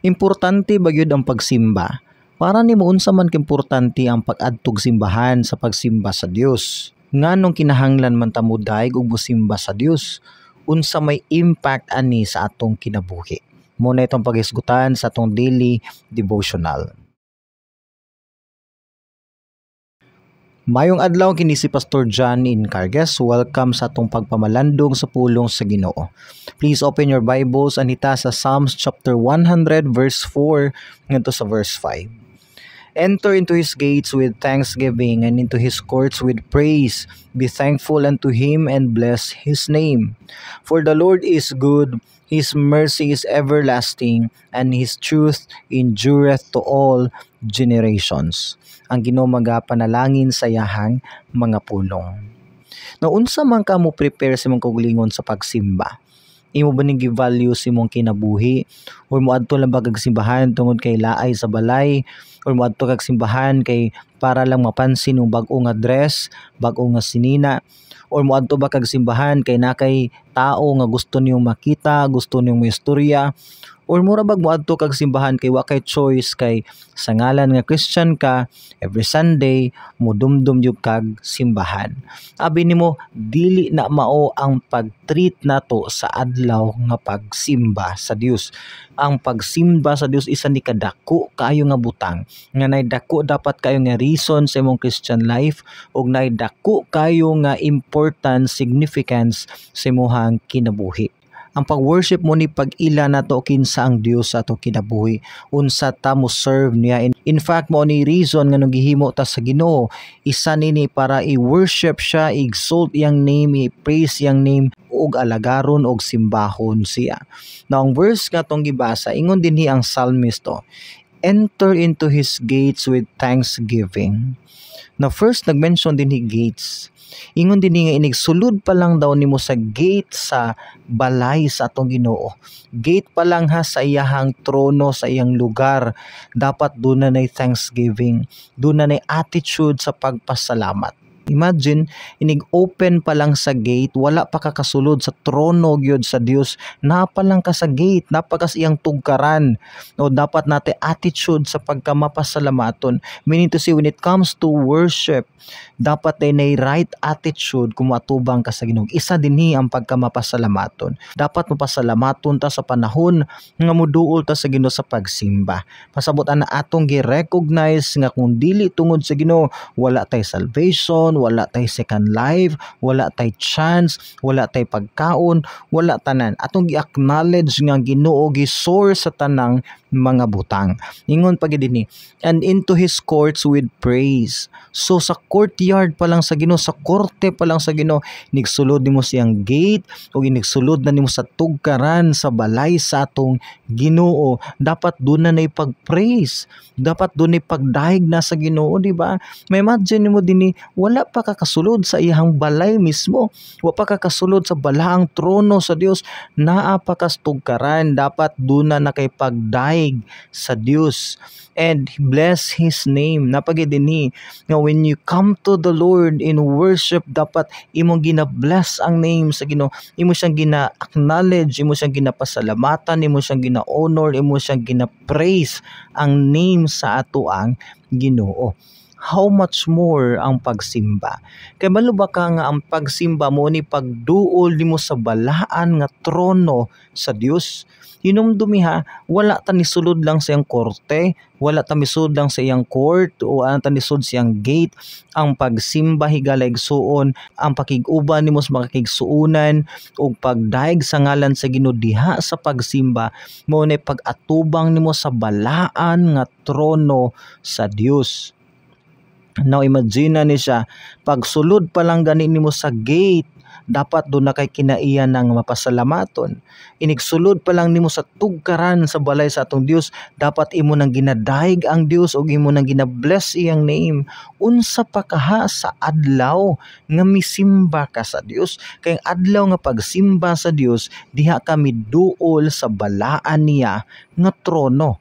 Importante ba gyud ang pagsimba? Para nimo, unsa man kaimportante ang pag-adtog simbahan sa pagsimba sa Dios? Nganong kinahanglan man ta modayeg ug mosimba sa Dios? Unsa may impact ani sa atong kinabuhi? Mao na itong paghisgutan sa atong daily devotional. Mayong adlaw, kini si Pastor John Incargues. Welcome sa atong pagpamalandong sa pulong sa Ginoo. Please open your Bibles anita sa Psalms chapter 100 verse 4 ngadto sa verse 5. Enter into his gates with thanksgiving and into his courts with praise. Be thankful unto him and bless his name. For the Lord is good, his mercy is everlasting, and his truth endureth to all generations. Ang Ginoo magapanalangin sa iyahang mga pulong. Now, unsa man ka mo prepare sa imong kaugalingon sa pagsimba? Imo ba ning gi-value sa imong kinabuhi? Or moadto lang ba kag simbahan tungod kay laay sa balay? Or moadto kag simbahan kay para lang mapansin yung bag-o nga dress, bag-o nga sinina? Or moadto ba kag simbahan kay nakay tao nga gusto niyong makita, gusto niyong moistorya? Or mura bag moadto kag simbahan kay wa kay choice, kay sa ngalan nga Christian ka, every Sunday modumdum jud kag simbahan? Abi nimo, dili na mao ang pag-treat nato sa adlaw nga pagsimba sa Dios. Ang pagsimba sa Dios isa ni kadako kaayo nga butang nga nay dako dapat kayo nga reason sa imong Christian life ug nay dako kayo nga importance, significance sa imong kinabuhi. Ang pag-worship mo ni pag-ila nato kinsa ang Dios sa ato kinabuhi, unsa ta mo serve niya. In fact, mo ni reason nga nung gihimo ta sa Ginoo, isa nini para i-worship siya, i-exalt iyang name, i-praise iyang name ug alagaron og simbahon siya. Now, ang verse nga tong gibasa, ingon dinhi ang psalmist to, "Enter into his gates with thanksgiving." Now, first nag-mention dinhi gates. Ingon din nga inig sulod pa lang daw nimo sa gate sa balay sa atong Ginoo. Gate pa lang ha, sa iyahang trono, sa iyang lugar, dapat doon na thanksgiving. Doon na attitude sa pagpasalamat. Imagine, inig open pa lang sa gate, wala pa ka kasulod sa trono gyud sa Dios, naa pa lang ka sa gate, naa pa ka sa iyang tugkaran. No, dapat natin attitude sa pagkamapasalamaton. Meaning to say, when it comes to worship, dapat ay nay right attitude kung matubang ka sa Ginoo. Isa dinhi ang pagkamapasalamaton. Dapat mapasalamaton ta sa panahon nga moduol ta sa Ginoo sa pagsimba. Pasabot ana atong gi-recognize nga kung dili tungod sa Ginoo, wala tay salvation, wala tay second life, wala tay chance, wala tay pagkaon, wala tanan. Atong gi-acknowledge nga Ginoo gi source sa tanang mga butang. Ingon pa gid dinhi, "And into his courts with praise." So sa courtyard pa lang sa Ginoo, sa korte pa lang sa Ginoo, nigsulod nimo siyang gate ug inigsulod na nimo sa tugkaran sa balay sa atong Ginoo, dapat doon na nay pag-praise. Dapat doon nay pagdayeg na sa Ginoo, di ba? May imagine nimo dinhi, wala pa ka kasulod sa iyang balay mismo. Wa pa ka kasulod sa balaang trono sa Dios, naa pa ka sa tugkaran, dapat doon na kay pagdayeg sa Dios and bless his name. Napagid dinhi nga when you come to the Lord in worship, dapat imong gina-bless ang name sa Ginoo, imo siyang gina-acknowledge, imo siyang ginapasalamatan, imo siyang gina-honor, imo siyang gina-praise ang name sa ato ang Ginoo. How much more ang pagsimba? Kay balo ba ka nga ang pagsimba mo ni pagduol nimo sa balaan nga trono sa Dios? Hinumdumi ha, wala ta nisulod lang sa iyang korte, wala ta misulod lang sa iyang court, o wala ta nisulod sa iyang gate. Ang pagsimba, higala igsuon, ang pakig-uban nimo sa mga kaigsuonan ug pagdayeg sa ngalan sa Ginoo diha sa pagsimba, mao ni pag-atubang nimo sa balaan nga trono sa Dios. Now, imagine na ni siya, pagsulod pa lang gani nimo sa gate, dapat doon na kay kinaiya ng mapasalamaton. Inigsulod pa lang nimo sa tugkaran sa balay sa atong Dios, dapat imo nang ginadayeg ang Dios ug imo nang gina-bless iyang name. Unsa pa kaha sa adlaw nga misimba ka sa Dios? Kay ang adlaw nga pagsimba sa Dios, diha kami duol sa balaan niya nga trono.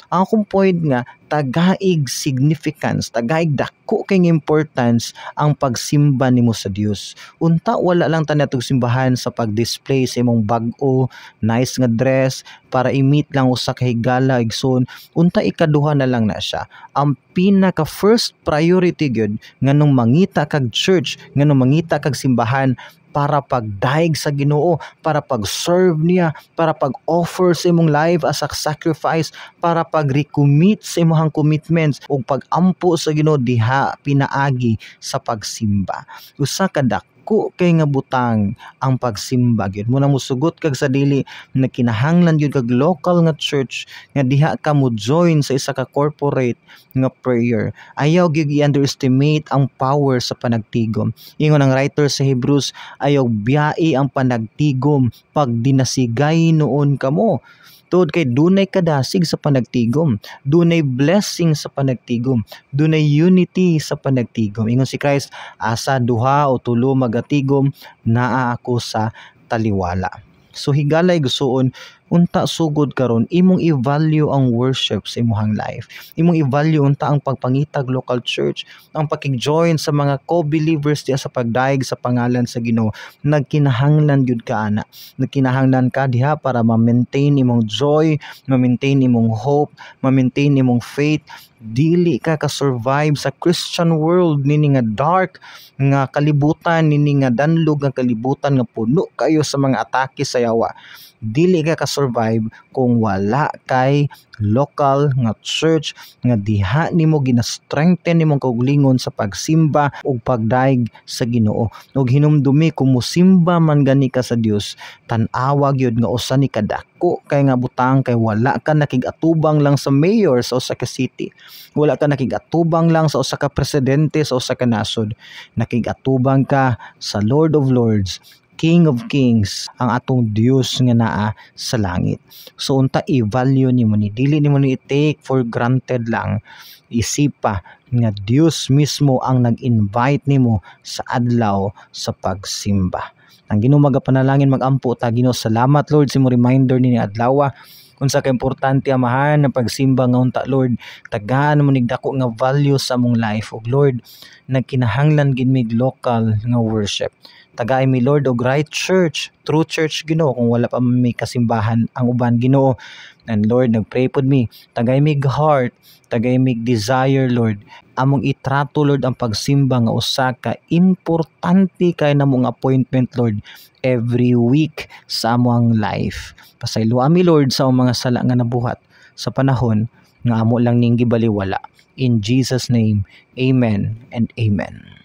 Ang akong point nga tagaig significance, tagaig dako kay importance ang pagsimba nimo sa Dios. Unta wala lang ta natog simbahan sa pag-display sa imong bag-o, nice nga dress para i-meet lang usa ka higala, igsoon. Unta ikaduha na lang na siya. Ang pinaka first priority gyud nganong mangita kag church, nganong mangita kag simbahan, para pagdayeg sa Ginoo, para pag-serve niya, para pag-offer sa imong life as a sacrifice, para pag-recommit sa imong commitments ug pag-ampo sa Ginoo diha pinaagi sa pagsimba. Usa ka dako kay nga butang ang pagsimba gyud. Mao na musugot kag sa dili, nagkinahanglan gyud kag local nga church nga diha ka mo join sa isa ka corporate nga prayer. Ayaw gyud i-underestimate ang power sa panagtigom. Ingon ang writer sa Hebrews, "Ayaw biyai ang panagtigom pag dinasigay noon kamo." Tuod kay dunay kadasig sa panagtigom, dunay blessing sa panagtigom, dunay unity sa panagtigom. Ingon si Christ, "Asa duha o tulo magatigom, naa ako sa taliwala." So higala, igsuon, unta sugod karon imong i-value ang worship sa imong life. Imong i-value unta ang pagpangitag local church, ang pakig-join sa mga co-believers diya sa pagdayeg sa pangalan sa Ginoo. Nagkinahanglan gyud ka ana. Nagkinahanglan ka diha para ma-maintain imong joy, ma-maintain imong hope, ma-maintain imong faith. Dili ka ka-survive sa Christian world nini nga dark nga kalibutan, nini nga danlog nga kalibutan nga puno kayo sa mga atake sa yawa. Dili ka ka-survive kung wala kay local nga church nga diha nimo gina-strengthen nimong kaugalingon sa pagsimba ug pagdayeg sa Ginoo. Ug hinumdumi, kung musimba man gani ka sa Dios, tan-awa gyud nga usa ni kadako kay nga butang kay wala ka nakig-atubang lang sa mayor sa usa ka city. Wala ka nakig-atubang lang sa usa ka presidente sa usa ka nasod. Nakig-atubang ka sa Lord of Lords, King of Kings, ang atong Dios nga naa sa langit. So unta i-value nimo ni, dili nimo ni i-take for granted lang. Isipa nga Dios mismo ang nag-invite nimo sa adlaw sa pagsimba. Ang Ginoo magapanalangin, magampo ta. Ginoo, salamat, Lord, sa imo reminder nini adlaw unsa ka importante, Amahan, ang pagsimba nga unta, Lord, tagaan mo nig dako nga value sa among life. Ug Lord, nagkinahanglan gid mig local nga worship. Tagay mi, Lord, og right church, true church, Ginoo, kung wala pa may kasimbahan ang uban, Ginoo. And Lord, nagpray pod mi, tagay mig heart, tagay mig desire, Lord, among itrato, Lord, ang pagsimba nga usa ka importante kay namong appointment, Lord, every week sa among life. Pasaylo mi, Lord, sa among mga sala nga nabuhat sa panahon nga amo lang ning gibaliwala. In Jesus' name, amen and amen.